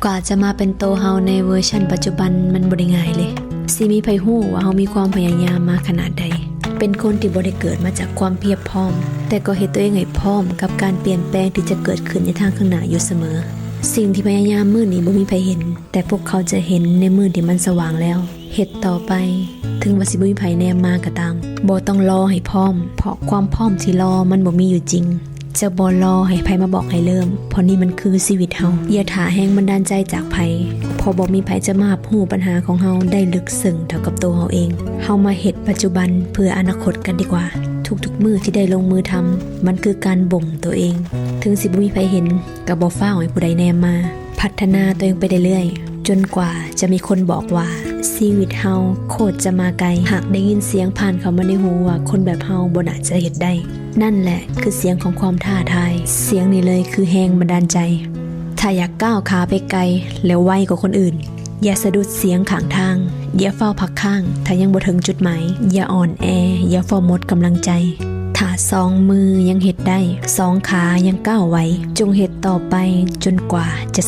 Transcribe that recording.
ກວ່າຈະມາເປັນໂຕເຮົາໃນເວີຊັນປັດຈຸບັນ ມັນບໍ່ໄດ້ງ່າຍເລີຍ. ຊິມີໃຜຮູ້ວ່າເຮົາມີຄວາມພະຍາຍາມມາຂະໜາດໃດ? ເປັນຄົນທີ່ບໍ່ໄດ້ເກີດມາຈາກຄວາມພຽບພ້ອມ, ແຕ່ກໍເຮັດຕົວເອງໃຫ້ພ້ອມກັບການປ່ຽນແປງທີ່ຈະເກີດຂຶ້ນໃນທາງຂ້າງໜ້າຢູ່ສະເໝີ. ສິ່ງທີ່ພະຍາຍາມມື້ນີ້ບໍ່ມີໃຜເຫັນ, ແຕ່ພວກເຂົາຈະເຫັນໃນມື້ທີ່ມັນສະຫວ່າງແລ້ວ. ເຮັດຕໍ່ໄປ, ເຖິງວ່າຊິບໍ່ມີໃຜແນມມາກໍຕາມ. ບໍ່ຕ້ອງລໍໃຫ້ພ້ອມ, ເພາະຄວາມພ້ອມທີ່ລໍມັນບໍ່ມີຢູ່ຈິງ. ຈະບໍ່ລໍໃຫ້ໃຜມາບອກໃຫ້ເລີ່ມ, ເພາະນີ້ມັນຄືຊີວິດເຮົາ. ຢ່າຖ້າແຮງບັນດານໃຈຈາກໃຜ, ເພາະບໍ່ມີໃຜຈະມາຮັບຮູ້ບັນຫາຂອງເຮົາໄດ້ເລິກເຊິ່ງເທົ່າກັບໂຕເຮົາເອງ. ເຮົາມາເຮັດປັດຈຸບັນເພື່ອອະນາຄົດກັນດີກວ່າ. ທຸກໆມື້ທີ່ໄດ້ລົງມືທຳ, ມັນຄືການບົ່ງໂຕເອງ. ເຖິງຊິບໍ່ມີໃຜເຫັນ, ກໍບໍ່ຟ້າວໃຫ້ຜູ້ໃດແນມມາ. ພັດທະນາຕົວເອງໄປເລື້ອຍໆ ຈົນກວ່າຈະມີຄົນບອກວ່າ ຊີວິດເຮົາໂຄດຈະມາໄກ. ຫາກໄດ້ຍິນສຽງຜ່ານເຂົ້າມາໃນຫູວ່າ ຄົນແບບເຮົາບໍ່ໜ້າຈະເຮັດໄດ້. ນັ້ນແຫຼະຄືສຽງຂອງຄວາມທ້າທາຍ. ສຽງນີ້ເລີຍຄືແຮງບັນດານໃຈ. ຖ້າຢາກກ້າວຂາໄປໄກ ແລະ ໄວກວ່າຄົນອື່ນ, ຢ່າສະດຸດສຽງຂ້າງທາງ. ຢ່າຟ້າວພັກຄ້າງ ຖ້າຍັງບໍ່ເຖິງຈຸດໝາຍ. ຢ່າອ່ອນແອ, ຢ່າຟ້າວໝົດກຳລັງໃຈ. ຖ້າສອງມືຍັງເຮັດໄດ້, ສອງຂາຍັງກ້າວໄຫວ, ຈົ່ງເຮັດຕໍ່ໄປຈົນກວ່າຈະສຳ